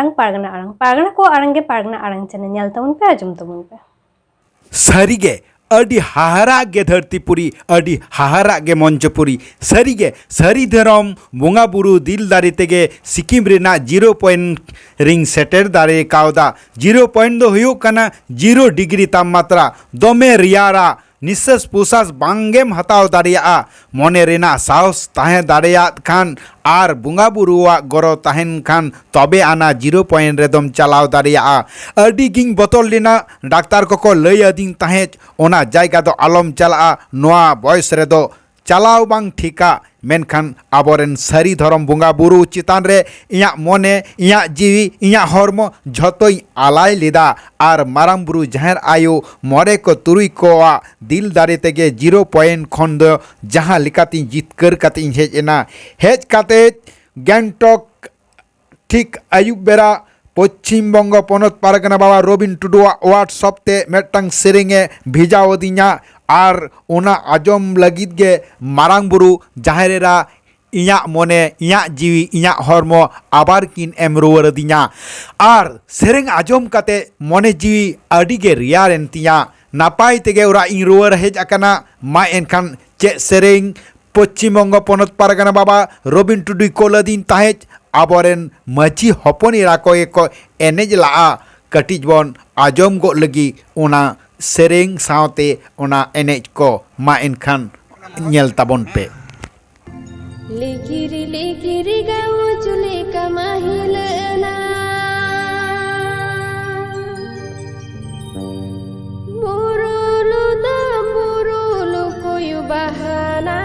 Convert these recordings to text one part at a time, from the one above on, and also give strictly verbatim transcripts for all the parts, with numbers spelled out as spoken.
ᱟᱨ ᱯᱟᱨᱜᱟᱱᱟ ᱟᱲᱟᱝ, ᱯᱟᱨᱜᱟᱱᱟ ᱠᱚᱣᱟᱜ ᱟᱲᱟᱝ ᱜᱮ ᱯᱟᱨᱜᱟᱱᱟ ᱟᱲᱟᱝ ᱪᱮᱱᱮᱞ, ᱧᱮᱞ ᱛᱟᱵᱚᱱ ᱯᱮ, ᱟᱸᱡᱚᱢ ᱛᱟᱵᱚᱱ ᱯᱮ᱾ ᱥᱟᱹᱨᱤᱜᱮ ᱟᱹᱰᱤ ᱦᱟᱦᱟᱲᱟᱜ ᱜᱮ ᱫᱷᱟᱹᱨᱛᱤᱯᱩᱨᱤ, ᱟᱹᱰᱤ ᱦᱟᱦᱟᱲᱟᱜ ᱜᱮ ᱢᱚᱧᱪᱚᱯᱩᱨᱤ᱾ ᱥᱟᱹᱨᱤᱜᱮ ᱥᱟᱹᱨᱤ ᱫᱷᱚᱨᱚᱢ ᱵᱚᱸᱜᱟ ᱵᱩᱨᱩ ᱫᱤᱞ ᱫᱟᱲᱮ ᱛᱮᱜᱮ ᱥᱤᱠᱤᱢ ᱨᱮᱱᱟᱜ ᱡᱤᱨᱳ ᱯᱚᱭᱮᱱᱴ ᱨᱤᱧ ᱥᱮᱴᱮᱨ ᱫᱟᱲᱮ ᱠᱟᱣᱫᱟ᱾ ᱡᱤᱨᱳ ᱯᱚᱭᱮᱱᱴ ᱫᱚ ᱦᱩᱭᱩᱜ ᱠᱟᱱᱟ ᱡᱤᱨᱳ ᱰᱤᱜᱽᱨᱤ ᱛᱟᱯᱢᱟᱛᱨᱟ, ᱫᱚᱢᱮ ᱨᱮᱭᱟᱲᱟ, ᱱᱤᱥᱥᱟᱥ ᱯᱨᱚᱥᱟᱥ ᱵᱟᱝᱜᱮᱢ ᱦᱟᱛᱟᱣ ᱫᱟᱲᱮᱭᱟᱜᱼᱟ᱾ ᱢᱚᱱᱮ ᱨᱮᱱᱟᱜ ᱥᱟᱦᱚᱥ ᱛᱟᱦᱮᱸ ᱫᱟᱲᱮᱭᱟᱜ ᱠᱷᱟᱱ ᱟᱨ ᱵᱚᱸᱜᱟ ᱵᱩᱨᱩᱣᱟᱜ ᱜᱚᱨᱚ ᱛᱟᱦᱮᱱ ᱠᱷᱟᱱ, ᱛᱚᱵᱮ ᱟᱱᱟ ᱡᱤᱨᱳ ᱯᱚᱭᱮᱱᱴ ᱨᱮᱫᱚᱢ ᱪᱟᱞᱟᱣ ᱫᱟᱲᱮᱭᱟᱜᱼᱟ᱾ ᱟᱹᱰᱤ ᱜᱤᱧ ᱵᱚᱛᱚᱨ ᱞᱮᱱᱟ, ᱰᱟᱠᱛᱟᱨ ᱠᱚᱠᱚ ᱞᱟᱹᱭ ᱟᱹᱫᱤᱧ ᱛᱟᱦᱮᱸᱫ, "ᱚᱱᱟ ᱡᱟᱭᱜᱟ ᱫᱚ ᱟᱞᱚᱢ ᱪᱟᱞᱟᱜᱼᱟ, ᱱᱚᱣᱟ ᱵᱚᱭᱮᱥ ᱨᱮᱫᱚ ᱪᱟᱞᱟᱣ ᱵᱟᱝ ᱴᱷᱤᱠᱟ᱾" ᱢᱮᱱᱠᱷᱟᱱ ᱟᱵᱚᱨᱮᱱ ᱥᱟᱹᱨᱤ ᱫᱷᱚᱨᱚᱢ ᱵᱚᱸᱜᱟ ᱵᱩᱨᱩ ᱪᱮᱛᱟᱱ ᱨᱮ ᱤᱧᱟᱹᱜ ᱢᱚᱱᱮ, ᱤᱧᱟᱹᱜ ᱡᱤᱣᱤ, ᱤᱧᱟᱹᱜ ᱦᱚᱲᱢᱚ ᱡᱷᱚᱛᱚᱧ ᱟᱞᱟᱭ ᱞᱮᱫᱟ᱾ ᱟᱨ ᱢᱟᱨᱟᱝ ᱵᱩᱨᱩ, ᱡᱟᱦᱮᱨ ᱟᱭᱳ, ᱢᱚᱬᱮ ᱠᱚ ᱛᱩᱨᱩᱭ ᱠᱚᱣᱟᱜ ᱫᱤᱞ ᱫᱟᱲᱮ ᱛᱮᱜᱮ ᱡᱤᱨᱳ ᱯᱚᱭᱮᱱᱴ ᱠᱷᱚᱱ ᱫᱚ ᱡᱟᱦᱟᱸ ᱞᱮᱠᱟᱛᱤᱧ ᱡᱤᱛᱠᱟᱹᱨ ᱠᱟᱛᱮ ᱤᱧ ᱦᱮᱡ ᱮᱱᱟ᱾ ᱦᱮᱡ ᱠᱟᱛᱮ ᱜᱮᱝᱴᱚᱠ ᱴᱷᱤᱠ ᱟᱹᱭᱩᱵ ᱵᱮᱲᱟ ᱯᱚᱪᱷᱤᱢ ᱵᱚᱝᱜᱚ ᱯᱚᱱᱚᱛ ᱯᱟᱨᱜᱟᱱᱟ ᱵᱟᱵᱟ ᱨᱚᱵᱤᱱ ᱴᱩᱰᱩᱣᱟᱜ WhatsApp ᱛᱮ ᱢᱤᱫᱴᱟᱝ ᱥᱮᱨᱮᱧ ᱮ ᱵᱷᱮᱡᱟ ᱟᱹᱫᱤᱧᱟ᱾ ᱟᱨ ᱚᱱᱟ ᱟᱸᱡᱚᱢ ᱞᱟᱹᱜᱤᱫ ᱜᱮ ᱢᱟᱨᱟᱝ ᱵᱩᱨᱩ ᱡᱟᱦᱮᱨ ᱮᱨᱟ ᱤᱧᱟᱹᱜ ᱢᱚᱱᱮ, ᱤᱧᱟᱹᱜ ᱡᱤᱣᱤ, ᱤᱧᱟᱹᱜ ᱦᱚᱲᱢᱚ ᱟᱵᱟᱨ ᱠᱤᱱ ᱮᱢ ᱨᱩᱣᱟᱹᱲ ᱟᱹᱫᱤᱧᱟ᱾ ᱟᱨ ᱥᱮᱨᱮᱧ ᱟᱸᱡᱚᱢ ᱠᱟᱛᱮ ᱢᱚᱱᱮ ᱡᱤᱣᱤ ᱟᱹᱰᱤ ᱜᱮ ᱨᱮᱭᱟᱲ ᱮᱱ ᱛᱤᱧᱟ᱾ ᱱᱟᱯᱟᱭ ᱛᱮᱜᱮ ᱚᱲᱟᱜ ᱤᱧ ᱨᱩᱣᱟᱹᱲ ᱦᱮᱡ ᱟᱠᱟᱱᱟ᱾ ᱢᱟ ᱮᱱᱠᱷᱟᱱ ᱪᱮᱫ ᱥᱮᱨᱮᱧ ᱯᱚᱪᱷᱤᱢ ᱵᱚᱝᱜᱚ ᱯᱚᱱᱚᱛ ᱯᱟᱨᱜᱟᱱᱟ ᱵᱟᱵᱟ ᱨᱚᱵᱤᱱ ᱴᱩᱰᱩᱭ ᱠᱳᱞ ᱟᱹᱫᱤᱧ ᱛᱟᱦᱮᱸᱫ, ᱟᱵᱚᱨᱮᱱ ᱢᱟᱹᱡᱷᱤ ᱦᱚᱯᱚᱱ ᱮᱨᱟ ᱠᱚ ᱜᱮᱠᱚ ᱮᱱᱮᱡ ᱞᱟᱜᱼᱟ᱾ ᱠᱟᱹᱴᱤᱡ ᱵᱚᱱ ᱟᱸᱡᱚᱢ ᱜᱚᱫ ᱞᱟᱹᱜᱤᱫ ᱚᱱᱟ ᱥᱮᱨᱮᱧ ᱥᱟᱶᱛᱮ ᱚᱱᱟ ᱮᱱᱮᱡ ᱠᱚ᱾ ᱢᱟ ᱮᱱᱠᱷᱟᱱ ᱧᱮᱞ ᱛᱟᱵᱚᱱ ᱯᱮ᱾ ᱞᱤᱠᱤᱨᱤ ᱞᱤᱠᱤᱨᱤ ᱜᱟᱶ ᱪᱩᱞᱤ ᱠᱟᱢᱟ ᱦᱤᱞᱟᱹᱱᱟ᱾ ᱵᱩᱨᱩᱞᱩ ᱫᱟᱢ ᱵᱩᱨᱩᱞᱩ ᱠᱚᱭᱩ ᱵᱟᱦᱟᱱᱟ᱾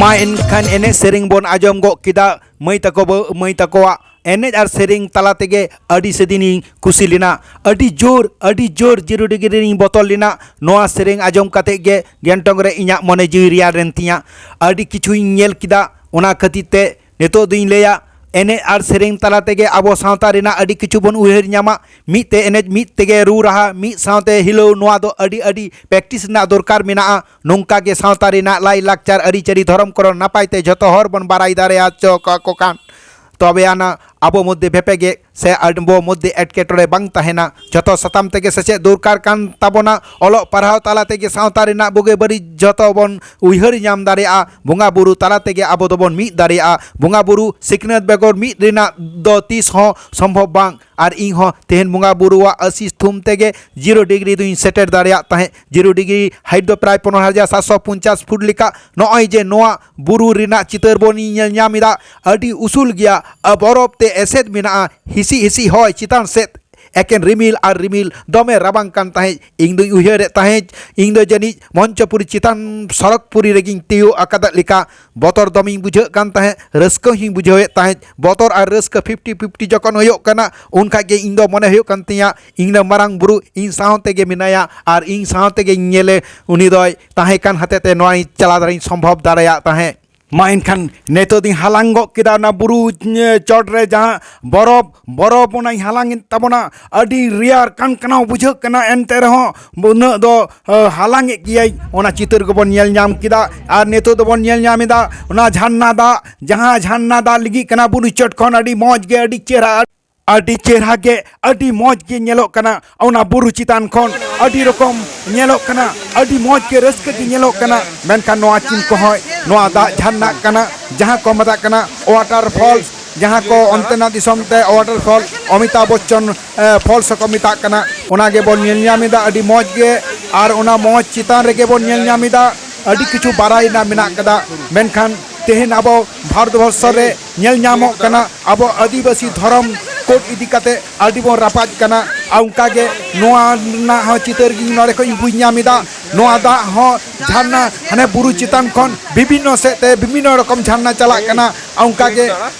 ᱢᱟ ᱮᱱᱠᱷᱟᱱ ᱮᱱᱮᱡ ᱥᱮᱨᱮᱧ ᱵᱚᱱ ᱟᱸᱡᱚᱢ ᱜᱚᱫ ᱠᱮᱫᱟ ᱢᱟᱹᱭ ᱛᱟᱠᱚ, ᱵᱟᱹ- ᱢᱟᱹᱭ ᱛᱟᱠᱚᱣᱟᱜ ᱮᱱᱮᱡ ᱟᱨ ᱥᱮᱨᱮᱧ ᱛᱟᱞᱟ ᱛᱮᱜᱮ ᱟᱹᱰᱤ ᱥᱮᱫᱤᱱᱤᱧ ᱠᱩᱥᱤ ᱞᱮᱱᱟ᱾ ᱟᱹᱰᱤ ᱡᱳᱨ, ᱟᱹᱰᱤ ᱡᱳᱨ ᱡᱤᱨᱳ ᱰᱤᱜᱽᱨᱤ ᱨᱤᱧ ᱵᱚᱛᱚᱨ ᱞᱮᱱᱟ᱾ ᱱᱚᱣᱟ ᱥᱮᱨᱮᱧ ᱟᱸᱡᱚᱢ ᱠᱟᱛᱮ ᱜᱮ ᱜᱮᱝᱴᱚᱠ ᱨᱮ ᱤᱧᱟᱹᱜ ᱢᱚᱱᱮ ᱡᱤᱣᱤ ᱨᱮᱭᱟᱲ ᱮᱱ ᱛᱤᱧᱟ᱾ ᱟᱹᱰᱤ ᱠᱤᱪᱷᱩᱧ ᱧᱮᱞ ᱠᱮᱫᱟ᱾ ᱚᱱᱟ ᱠᱷᱟᱹᱛᱤᱨ ᱛᱮ ᱱᱤᱛᱚᱜ ᱫᱚᱧ ᱞᱟᱹᱭᱟ, ᱮᱱᱮᱡ ᱟᱨ ᱥᱮᱨᱮᱧ ᱛᱟᱞᱟ ᱛᱮᱜᱮ ᱟᱵᱚ ᱥᱟᱶᱛᱟ ᱨᱮᱱᱟᱜ ᱟᱹᱰᱤ ᱠᱤᱪᱷᱩ ᱵᱚᱱ ᱩᱭᱦᱟᱹᱨ ᱧᱟᱢᱟ᱾ ᱢᱤᱫ ᱛᱮ ᱮᱱᱮᱡ, ᱢᱤᱫ ᱛᱮᱜᱮ ᱨᱩ ᱨᱟᱦᱟ, ᱢᱤᱫ ᱥᱟᱶᱛᱮ ᱦᱤᱞᱟᱹᱣ, ᱱᱚᱣᱟ ᱫᱚ ᱟᱹᱰᱤ, ᱟᱹᱰᱤ practice ᱨᱮᱱᱟᱜ ᱫᱚᱨᱠᱟᱨ ᱢᱮᱱᱟᱜᱼᱟ᱾ ᱱᱚᱝᱠᱟ ᱜᱮ ᱥᱟᱶᱛᱟ ᱨᱮᱱᱟᱜ ᱞᱟᱭᱼᱞᱟᱠᱪᱟᱨ, ᱟᱹᱨᱤᱪᱟᱹᱞᱤ, ᱫᱷᱚᱨᱚᱢ ᱠᱚᱨᱚᱢ ᱱᱟᱯᱟᱭ ᱛᱮ ᱡᱷᱚᱛᱚ ᱦᱚᱲ ᱵᱚᱱ ᱵᱟᱲᱟᱭ ᱫᱟᱲᱮ ᱦᱚᱪᱚ ᱠᱟᱠᱚ ᱠᱷᱟᱱ, ᱛᱚᱵᱮ ᱟᱱᱟ ᱟᱵᱚ ᱢᱚᱫᱽᱫᱷᱮ ᱵᱷᱮᱯᱮᱜᱮ ᱥᱮ ᱟᱵᱚ ᱢᱚᱫᱽᱫᱷᱮ ᱮᱴᱠᱮᱴᱚᱬᱮ ᱵᱟᱝ ᱛᱟᱦᱮᱱᱟ᱾ ᱡᱷᱚᱛᱚ ᱥᱟᱛᱟᱢ ᱛᱮᱜᱮ ᱥᱮᱪᱮᱫ ᱫᱚᱨᱠᱟᱨ ᱠᱟᱱ ᱛᱟᱵᱚᱱᱟ᱾ ᱚᱞᱚᱜ ᱯᱟᱲᱦᱟᱣ ᱛᱟᱞᱟ ᱛᱮᱜᱮ ᱥᱟᱶᱛᱟ ᱨᱮᱱᱟᱜ ᱵᱩᱜᱤ ᱵᱟᱹᱲᱤᱡ ᱡᱷᱚᱛᱚ ᱵᱚᱱ ᱩᱭᱦᱟᱹᱨ ᱧᱟᱢ ᱫᱟᱲᱮᱭᱟᱜᱼᱟ᱾ ᱵᱚᱸᱜᱟ ᱵᱩᱨᱩ ᱛᱟᱞᱟ ᱛᱮᱜᱮ ᱟᱵᱚ ᱫᱚᱵᱚᱱ ᱢᱤᱫ ᱫᱟᱲᱮᱭᱟᱜᱼᱟ᱾ ᱵᱚᱸᱜᱟ ᱵᱩᱨᱩ ᱥᱤᱠᱷᱱᱟᱹᱛ ᱵᱮᱜᱚᱨ ᱢᱤᱫ ᱨᱮᱱᱟᱜ ᱫᱚ ᱛᱤᱥ ᱦᱚᱸ ᱥᱚᱢᱵᱷᱚᱵ ᱵᱟᱝ᱾ ᱟᱨ ᱤᱧ ᱦᱚᱸ ᱛᱮᱦᱮᱧ ᱵᱚᱸᱜᱟ ᱵᱩᱨᱩᱣᱟᱜ ᱟᱥᱤᱥ ᱛᱷᱩᱢ ᱛᱮᱜᱮ ᱡᱤᱨᱳ ᱰᱤᱜᱽᱨᱤ ᱫᱚᱧ ᱥᱮᱴᱮᱨ ᱫᱟᱲᱮᱭᱟᱜ ᱛᱟᱦᱮᱸᱫ᱾ ᱡᱤᱨᱳ ᱰᱤᱜᱽᱨᱤ height ᱫᱚ ᱯᱨᱟᱭ ᱯᱚᱱᱨᱚ ᱦᱟᱡᱟᱨ ᱥᱟᱛᱥᱚ ᱯᱚᱧᱪᱟᱥ ᱯᱷᱩᱴ ᱞᱮᱠᱟ᱾ ᱱᱚᱜᱼᱚᱭ ᱡᱮ ᱱᱚᱣᱟ ᱵᱩᱨᱩ ᱨᱮᱱᱟᱜ ᱪᱤᱛᱟᱹᱨ ᱵᱚᱱ ᱧᱮᱞ ᱧᱟᱢ ᱮᱫᱟ, ᱟᱹᱰᱤ ᱩᱥᱩᱞ ᱜᱮᱭᱟ, ᱟᱨ ᱵᱚᱨᱚᱯ ᱛᱮ ᱮᱥᱮᱫ ᱢᱮᱱᱟᱜᱼᱟ, ᱦᱤᱥᱤ ᱦᱤᱥᱤ ᱦᱚᱭ ᱪᱮᱛᱟᱱ ᱥᱮᱫ, ᱮᱠᱮᱱ ᱨᱤᱢᱤᱞ ᱟᱨ ᱨᱤᱢᱤᱞ, ᱫᱚᱢᱮ ᱨᱟᱵᱟᱝ ᱠᱟᱱ ᱛᱟᱦᱮᱸᱫ᱾ ᱤᱧ ᱫᱩᱧ ᱩᱭᱦᱟᱹᱨᱮᱫ ᱛᱟᱦᱮᱸᱫ, ᱤᱧ ᱫᱚ ᱡᱟᱹᱱᱤᱡ ᱢᱚᱧᱪᱚᱯᱩᱨᱤ ᱪᱮᱛᱟᱱ ᱥᱚᱲᱚᱠᱯᱩᱨᱤ ᱨᱮᱜᱤᱧ ᱛᱤᱭᱳᱜ ᱟᱠᱟᱫ ᱞᱮᱠᱟ᱾ ᱵᱚᱛᱚᱨ ᱫᱚᱢᱮᱧ ᱵᱩᱡᱷᱟᱹᱣᱮᱫ ᱠᱟᱱ ᱛᱟᱦᱮᱸᱫ, ᱨᱟᱹᱥᱠᱟᱹ ᱦᱚᱸᱧ ᱵᱩᱡᱷᱟᱹᱣᱮᱫ ᱛᱟᱦᱮᱸᱫ᱾ ᱵᱚᱛᱚᱨ ᱟᱨ ᱨᱟᱹᱥᱠᱟᱹ ᱯᱷᱤᱯᱴᱤ ᱯᱷᱤᱯᱴᱤ ᱡᱚᱠᱷᱚᱱ ᱦᱩᱭᱩᱜ ᱠᱟᱱᱟ, ᱩᱱ ᱠᱷᱟᱡ ᱜᱮ ᱤᱧ ᱫᱚ ᱢᱚᱱᱮ ᱦᱩᱭᱩᱜ ᱠᱟᱱ ᱛᱤᱧᱟᱹ, ᱤᱧ ᱫᱚ ᱢᱟᱨᱟᱝ ᱵᱩᱨᱩ ᱤᱧ ᱥᱟᱶ ᱛᱮᱜᱮ ᱢᱮᱱᱟᱭᱟ ᱟᱨ ᱤᱧ ᱥᱟᱶ ᱛᱮᱜᱮᱧ ᱧᱮᱞᱮ, ᱩᱱᱤ ᱫᱚᱭ ᱛᱟᱦᱮᱸ ᱠᱟᱱ ᱦᱚᱛᱮᱛᱮ ᱱᱚᱣᱟᱧ ᱪᱟᱞᱟᱣ ᱫᱟᱲᱮᱧ ᱥᱚᱢᱵᱷᱚᱵ ᱫᱟᱲᱮᱭᱟᱜ ᱛᱟᱦᱮᱸᱫ᱾ ᱢᱟ ᱮᱱᱠᱷᱟᱱ ᱱᱤᱛᱚᱜ ᱫᱚᱧ ᱦᱟᱞᱟᱝ ᱜᱚᱫ ᱠᱮᱫᱟ ᱚᱱᱟ ᱵᱩᱨᱩ, ᱮ, ᱪᱚᱴ ᱨᱮ ᱡᱟᱦᱟᱸ ᱵᱚᱨᱚᱯᱷ, ᱵᱚᱨᱚᱯᱷ ᱚᱱᱟᱧ ᱦᱟᱞᱟᱝ ᱮᱫ ᱛᱟᱵᱚᱱᱟ᱾ ᱟᱹᱰᱤ ᱨᱮᱭᱟᱲ ᱠᱟᱱ ᱠᱟᱱᱟᱣ ᱵᱩᱡᱷᱟᱹᱜ ᱠᱟᱱᱟ, ᱮᱱᱛᱮ ᱨᱮᱦᱚᱸ ᱩᱱᱟᱹᱜ ᱫᱚ, ᱮ, ᱦᱟᱞᱟᱝ ᱮᱫ ᱜᱮᱭᱟᱭ᱾ ᱚᱱᱟ ᱪᱤᱛᱟᱹᱨ ᱠᱚᱵᱚᱱ ᱧᱮᱞ ᱧᱟᱢ ᱠᱮᱫᱟ᱾ ᱟᱨ ᱱᱤᱛᱚᱜ ᱫᱚᱵᱚᱱ ᱧᱮᱞ ᱧᱟᱢ ᱮᱫᱟ ᱚᱱᱟ ᱡᱷᱟᱨᱱᱟ ᱫᱟᱜ, ᱡᱟᱦᱟᱸ ᱡᱷᱟᱨᱱᱟ ᱫᱟᱜ ᱞᱤᱜᱤᱜ ᱠᱟᱱᱟ ᱵᱩᱨᱩ ᱪᱚᱴ ᱠᱷᱚᱱ, ᱟᱹᱰᱤ ᱢᱚᱡᱽ ᱜᱮ, ᱟᱹᱰᱤ ᱪᱮᱦᱨᱟ, ᱟᱹᱰᱤ ᱪᱮᱦᱨᱟ ᱜᱮ, ᱟᱹᱰᱤ ᱢᱚᱡᱽ ᱜᱮ ᱧᱮᱞᱚᱜ ᱠᱟᱱᱟ᱾ ᱚᱱᱟ ᱵᱩᱨᱩ ᱪᱮᱛᱟᱱ ᱠᱷᱚᱱ ᱟᱹᱰᱤ ᱨᱚᱠᱚᱢ ᱧᱮᱞᱚᱜ ᱠᱟᱱᱟ, ᱟᱹᱰᱤ ᱢᱚᱡᱽ ᱜᱮ, ᱨᱟᱹᱥᱠᱟᱹ ᱜᱮ ᱧᱮᱞᱚᱜ ᱠᱟᱱᱟ᱾ ᱢᱮᱱᱠᱷᱟᱱ ᱱᱚᱣᱟ ᱪᱤᱱ ᱠᱚᱦᱚᱸ, ᱱᱚᱣᱟ ᱫᱟᱜ ᱡᱷᱟᱨᱱᱟᱜ ᱠᱟᱱᱟ, ᱡᱟᱦᱟᱸ ᱠᱚ ᱢᱮᱛᱟᱜ ᱠᱟᱱᱟ water falls, ᱡᱟᱦᱟᱸ ᱠᱚ ᱚᱱᱛᱮᱱᱟᱜ ᱫᱤᱥᱚᱢ ᱛᱮ water falls, ᱚᱢᱤᱛᱟᱵᱷ ᱵᱚᱪᱪᱚᱱ, ᱮ, falls ᱦᱚᱸᱠᱚ ᱢᱮᱛᱟᱜ ᱠᱟᱱᱟ᱾ ᱚᱱᱟ ᱜᱮᱵᱚᱱ ᱧᱮᱞ ᱧᱟᱢ ᱮᱫᱟ᱾ ᱟᱹᱰᱤ ᱢᱚᱡᱽ ᱜᱮ, ᱟᱨ ᱚᱱᱟ ᱢᱚᱡᱽ ᱪᱮᱛᱟᱱ ᱨᱮᱜᱮ ᱵᱚᱱ ᱧᱮᱞ ᱧᱟᱢ ᱮᱫᱟ᱾ ᱟᱹᱰᱤ ᱠᱤᱪᱷᱩ ᱵᱟᱲᱟᱭ ᱨᱮᱱᱟᱜ ᱢᱮᱱᱟᱜ ᱠᱟᱫᱟ᱾ ᱢᱮᱱᱠᱷᱟᱱ ᱛᱮᱦᱮᱧ ᱟᱵᱚ ᱵᱷᱟᱨᱚᱛ ᱵᱚᱨᱥᱚ ᱨᱮ ᱧᱮᱞ ᱧᱟᱢᱚᱜ ᱠᱟᱱᱟ, ᱟᱵᱚ ᱟᱹᱫᱤᱵᱟᱹᱥᱤ ᱫᱷᱚᱨᱚᱢ ᱠᱳᱰ ᱤᱫᱤ ᱠᱟᱛᱮ ᱟᱹᱰᱤ ᱵᱚᱱ ᱨᱟᱯᱟᱡ ᱠᱟᱱᱟ᱾ ᱟᱨ ᱚᱱᱠᱟ ᱜᱮ ᱱᱚᱣᱟ ᱨᱮᱱᱟᱜ ᱦᱚᱸ ᱪᱤᱛᱟᱹᱨ ᱜᱮ ᱱᱚᱰᱮ ᱠᱷᱚᱱ ᱤᱧ ᱵᱩᱡᱽ ᱧᱟᱢ ᱮᱫᱟ᱾ ᱱᱚᱣᱟ ᱫᱟᱜ ᱦᱚᱸ ᱡᱷᱟᱨᱱᱟ, ᱦᱟᱱᱮ ᱵᱩᱨᱩ ᱪᱮᱛᱟᱱ ᱠᱷᱚᱱ ᱵᱤᱵᱷᱤᱱᱱᱚ ᱥᱮᱫ ᱛᱮ ᱵᱤᱵᱷᱤᱱᱱᱚ ᱨᱚᱠᱚᱢ ᱡᱷᱟᱨᱱᱟ ᱪᱟᱞᱟᱜ ᱠᱟᱱᱟ᱾ ᱟᱨ ᱚᱱᱠᱟ ᱜᱮ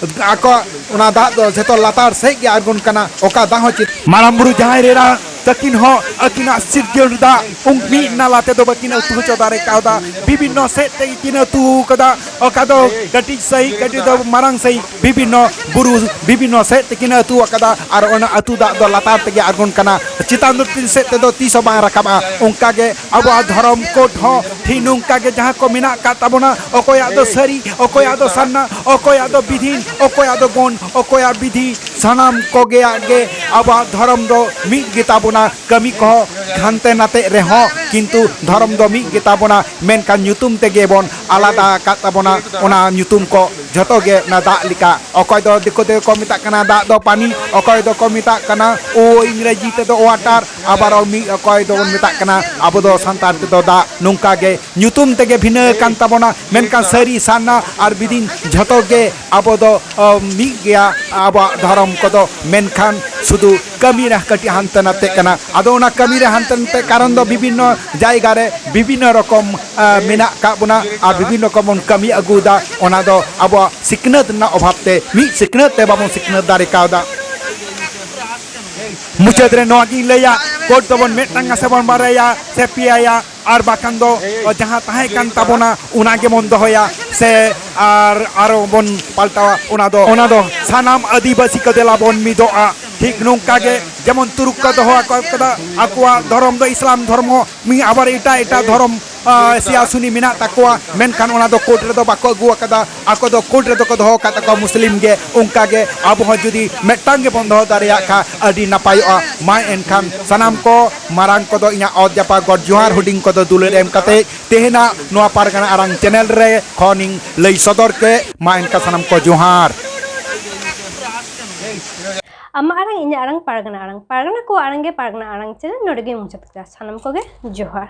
ᱟᱠᱚ ᱚᱱᱟ ᱫᱟᱜ ᱫᱚ ᱡᱷᱚᱛᱚ ᱞᱟᱛᱟᱨ ᱥᱮᱫ ᱜᱮ ᱟᱬᱜᱚᱱ ᱠᱟᱱᱟ᱾ ᱚᱠᱟ ᱫᱟᱜ ᱦᱚᱸ ᱪᱮᱫ ᱢᱟᱨᱟᱝ ᱵᱩᱨᱩ ᱡᱟᱦᱮᱨ ᱮᱨᱟ ᱛᱟᱹᱠᱤᱱ ᱦᱚᱸ ᱟᱹᱠᱤᱱᱟᱜ ᱥᱤᱨᱡᱚᱱ ᱫᱟᱜ ᱩᱱ ᱢᱤᱫ ᱱᱟᱞᱟ ᱛᱮᱫᱚ ᱵᱟᱹᱠᱤᱱ ᱟᱹᱛᱩ ᱦᱚᱪᱚ ᱫᱟᱲᱮ ᱠᱟᱣᱫᱟ᱾ ᱵᱤᱵᱷᱤᱱᱱᱚ ᱥᱮᱫ ᱛᱮᱜᱮ ᱠᱤᱱ ᱟᱹᱛᱩ ᱠᱟᱫᱟ᱾ ᱚᱠᱟ ᱫᱚ ᱠᱟᱹᱴᱤᱡ ᱥᱟᱹᱦᱤᱡ, ᱠᱟᱹᱴᱤᱡ ᱫᱚ ᱢᱟᱨᱟᱝ ᱥᱟᱹᱦᱤᱡ, ᱵᱤᱵᱷᱤᱱᱱᱚ ᱵᱩᱨᱩ ᱵᱤᱵᱷᱤᱱᱱᱚ ᱥᱮᱫ ᱛᱮᱠᱤᱱ ᱟᱹᱛᱩ ᱟᱠᱟᱫᱟ᱾ ᱟᱨ ᱚᱱᱟ ᱟᱹᱛᱩ ᱫᱟᱜ ᱫᱚ ᱞᱟᱛᱟᱨ ᱛᱮᱜᱮ ᱟᱬᱜᱚᱱ ᱠᱟᱱᱟ, ᱪᱮᱛᱟᱱ ᱫᱚ ᱛᱤᱱ ᱥᱮᱫ ᱛᱮᱫᱚ ᱛᱤᱥ ᱦᱚᱸ ᱵᱟᱝ ᱨᱟᱠᱟᱵᱼᱟ᱾ ᱚᱱᱠᱟ ᱜᱮ ᱟᱵᱚᱣᱟᱜ ᱫᱷᱚᱨᱚᱢ ᱠᱳᱰ ᱦᱚᱸ ᱴᱷᱤᱠ ᱱᱚᱝᱠᱟ ᱜᱮ ᱡᱟᱦᱟᱸ ᱠᱚ ᱢᱮᱱᱟᱜ ᱟᱠᱟᱫ ᱛᱟᱵᱚᱱᱟ, ᱚᱠᱚᱭᱟᱜ ᱫᱚ ᱥᱟᱹᱨᱤ, ᱚᱠᱚᱭᱟᱜ ᱫᱚ ᱥᱟᱨᱱᱟ, ᱚᱠᱚᱭᱟᱜ ᱫᱚ ᱵᱤᱫᱷᱤᱱ, ᱚᱠᱚᱭᱟᱜ ᱫᱚ ᱜᱚᱱ, ᱚᱠᱚᱭᱟᱜ ᱵᱤᱫᱷᱤ, ᱥᱟᱱᱟᱢ ᱠᱚᱜᱮᱭᱟᱜ ᱜᱮ ᱟᱵᱚᱣᱟᱜ ᱫᱷᱚᱨᱚᱢ ᱫᱚ ᱢᱤᱫ ᱜᱮᱛᱟ ᱵᱚᱱᱟ᱾ ᱠᱟᱹᱢᱤ ᱠᱚᱦᱚᱸ ᱦᱟᱱᱛᱮ ᱱᱟᱛᱮᱜ ᱨᱮᱦᱚᱸ ᱠᱤᱱᱛᱩ ᱫᱷᱚᱨᱚᱢ ᱫᱚ ᱢᱤᱫ ᱜᱮᱛᱟ ᱵᱚᱱᱟ, ᱢᱮᱱᱠᱷᱟᱱ ᱧᱩᱛᱩᱢ ᱛᱮᱜᱮ ᱵᱚᱱ ᱟᱞᱟᱫᱟ ᱟᱠᱟᱫ ᱛᱟᱵᱚᱱᱟ᱾ ᱚᱱᱟ ᱧᱩᱛᱩᱢ ᱠᱚ ᱡᱷᱚᱛᱚ ᱜᱮ ᱚᱱᱟ ᱫᱟᱜ ᱞᱮᱠᱟ᱾ ᱚᱠᱚᱭ ᱫᱚ ᱫᱤᱠᱩ ᱛᱮᱠᱚ ᱢᱮᱛᱟᱜ ᱠᱟᱱᱟ ᱫᱟᱜ ᱫᱚ ᱯᱟᱱᱤ, ᱚᱠᱚᱭ ᱫᱚᱠᱚ ᱢᱮᱛᱟᱜ ᱠᱟᱱᱟ ᱳ ᱤᱝᱨᱮᱡᱤ ᱛᱮᱫᱚ ᱳᱣᱟᱴᱟᱨ, ᱟᱵᱟᱨ ᱢᱤᱫ ᱚᱠᱚᱭ ᱫᱚᱵᱚᱱ ᱢᱮᱛᱟᱜ ᱠᱟᱱᱟ ᱟᱵᱚ ᱫᱚ ᱥᱟᱱᱛᱟᱲ ᱛᱮᱫᱚ ᱫᱟᱜ᱾ ᱱᱚᱝᱠᱟ ᱜᱮ ᱧᱩᱛᱩᱢ ᱛᱮᱜᱮ ᱵᱷᱤᱱᱟᱹ ᱟᱠᱟᱱ ᱛᱟᱵᱚᱱᱟ, ᱢᱮᱱᱠᱷᱟᱱ ᱥᱟᱹᱨᱤ ᱥᱟᱨᱱᱟ ᱟᱨ ᱵᱤᱫᱤᱱ ᱡᱷᱚᱛᱚ ᱜᱮ ᱟᱵᱚ ᱫᱚ ᱚ, ᱢᱤᱫ ᱜᱮᱭᱟ ᱟᱵᱚᱣᱟᱜ ᱫᱷᱚᱨᱚᱢ ᱠᱚᱫᱚ, ᱢᱮᱱᱠᱷᱟᱱ ᱥᱩᱫᱷᱩ ᱠᱟᱹᱢᱤ ᱨᱮ ᱠᱟᱹᱴᱤᱡ ᱦᱟᱱᱛᱮ ᱱᱟᱛᱮᱜ ᱠᱟᱱᱟ᱾ ᱟᱫᱚ ᱚᱱᱟ ᱠᱟᱹᱢᱤ ᱨᱮ ᱦᱟᱱᱛᱮ ᱱᱟᱛᱮ ᱠᱟᱨᱚᱱ ᱫᱚ ᱵᱤᱵᱷᱤᱱᱱᱚ ᱡᱟᱭᱜᱟ ᱨᱮ ᱵᱤᱵᱷᱤᱱᱱᱚ ᱨᱚᱠᱚᱢ ᱟ, ᱢᱮᱱᱟᱜ ᱟᱠᱟᱫ ᱵᱚᱱᱟ ᱟᱨ ᱵᱤᱵᱷᱤᱱᱱᱚ ᱨᱚᱠᱚᱢ ᱵᱚᱱ ᱠᱟᱹᱢᱤ ᱟᱹᱜᱩᱭᱮᱫᱟ᱾ ᱚᱱᱟ ᱫᱚ ᱟᱵᱚᱣᱟᱜ ᱥᱤᱠᱷᱱᱟᱹᱛ ᱨᱮᱱᱟᱜ ᱚᱵᱷᱟᱵ ᱛᱮ ᱢᱤᱫ ᱥᱤᱠᱷᱱᱟᱹᱛ ᱛᱮ ᱵᱟᱵᱚᱱ ᱥᱤᱠᱷᱱᱟᱹᱛ ᱫᱟᱲᱮ ᱠᱟᱣᱫᱟ᱾ ᱢᱩᱪᱟᱹᱫ ᱨᱮ ᱱᱚᱣᱟ ᱜᱤᱧ ᱞᱟᱹᱭᱟ, ᱠᱳᱰ ᱫᱚᱵᱚᱱ ᱢᱤᱫᱴᱟᱝ ᱥᱮ ᱵᱚᱱ ᱵᱟᱨᱭᱟ ᱥᱮ ᱯᱮᱭᱟᱭᱟ, ᱟᱨ ᱵᱟᱠᱷᱟᱱ ᱫᱚ ᱡᱟᱦᱟᱸ ᱛᱟᱦᱮᱸ ᱠᱟᱱ ᱛᱟᱵᱚᱱᱟ ᱚᱱᱟ ᱜᱮᱵᱚᱱ ᱫᱚᱦᱚᱭᱟ, ᱥᱮ ᱟᱨ ᱟᱨᱚ ᱵᱚᱱ ᱯᱟᱞᱴᱟᱣᱟ᱾ ᱚᱱᱟ ᱫᱚ ᱚᱱᱟ ᱫᱚ ᱥᱟᱱᱟᱢ ᱟᱹᱫᱤᱵᱟᱹᱥᱤ ᱠᱚ ᱫᱮᱞᱟ ᱵᱚᱱ ᱢᱤᱫᱚᱜᱼᱟ᱾ ᱴᱷᱤᱠ ᱱᱚᱝᱠᱟ ᱜᱮ ᱡᱮᱢᱚᱱ ᱛᱩᱨᱩᱠ ᱠᱚ ᱫᱚᱦᱚ ᱟᱠᱟᱫᱟ, ᱟᱠᱚᱣᱟᱜ ᱫᱷᱚᱨᱚᱢ ᱫᱚ ᱤᱥᱞᱟᱢ ᱫᱷᱚᱨᱢᱚ, ᱢᱤᱫ ᱟᱵᱟᱨ ᱮᱴᱟᱜ ᱮᱴᱟᱜ ᱫᱷᱚᱨᱚᱢ ᱟᱸ, ᱥᱤᱭᱟᱥᱩᱱᱤ ᱢᱮᱱᱟᱜ ᱛᱟᱠᱚᱣᱟ, ᱢᱮᱱᱠᱷᱟᱱ ᱚᱱᱟ ᱫᱚ ᱠᱳᱰ ᱨᱮᱫᱚ ᱵᱟᱠᱚ ᱟᱹᱜᱩ ᱟᱠᱟᱫᱟ᱾ ᱟᱠᱚ ᱫᱚ ᱠᱳᱰ ᱨᱮᱫᱚ ᱠᱚ ᱫᱚᱦᱚ ᱟᱠᱟᱫ ᱛᱟᱠᱚᱣᱟ ᱢᱩᱥᱞᱤᱢ ᱜᱮ᱾ ᱚᱱᱠᱟ ᱜᱮ ᱟᱵᱚ ᱦᱚᱸ ᱡᱩᱫᱤ ᱢᱤᱫᱴᱟᱝ ᱜᱮᱵᱚᱱ ᱫᱚᱦᱚ ᱫᱟᱲᱮᱭᱟᱜ ᱠᱷᱟᱱ ᱟᱹᱰᱤ ᱱᱟᱯᱟᱭᱚᱜᱼᱟ᱾ ᱢᱟ ᱮᱱᱠᱷᱟᱱ ᱥᱟᱱᱟᱢ ᱠᱚ ᱢᱟᱨᱟᱝ ᱠᱚᱫᱚ ᱤᱧᱟᱹᱜ ᱚᱛ ᱡᱟᱯᱟᱜ ᱜᱚᱰ ᱡᱚᱦᱟᱨ, ᱦᱩᱰᱤᱧ ᱠᱚᱫᱚ ᱫᱩᱞᱟᱹᱲ ᱮᱢ ᱠᱟᱛᱮ ᱛᱮᱦᱮᱧᱟᱜ ᱱᱚᱣᱟ ᱯᱟᱨᱜᱟᱱᱟ ᱟᱲᱟᱝ ᱪᱮᱱᱮᱞ ᱨᱮ ᱠᱷᱚᱱᱤᱧ ᱞᱟᱹᱭ ᱥᱚᱫᱚᱨ ᱠᱮᱫ᱾ ᱢᱟ ᱮᱱᱠᱷᱟᱱ ᱥᱟᱱᱟᱢ ᱠᱚ ᱡᱚᱦᱟᱨ᱾ ᱟᱢᱟᱜ ᱟᱲᱟᱝ, ᱤᱧᱟᱹᱜ ᱟᱲᱟᱝ, ᱯᱟᱨᱜᱟᱱᱟ ᱟᱲᱟᱝ, ᱯᱟᱨᱜᱟᱱᱟ ᱠᱚᱣᱟᱜ ᱟᱲᱟᱝ ᱜᱮ ᱯᱟᱨᱜᱟᱱᱟ ᱟᱲᱟᱝ ᱪᱮᱱᱮᱞ ᱱᱚᱰᱮ ᱜᱮ ᱢᱩᱪᱟᱹᱫ ᱠᱮᱫᱟ᱾ ᱥᱟᱱᱟᱢ ᱠᱚᱜᱮ ᱡᱚᱦᱟᱨ᱾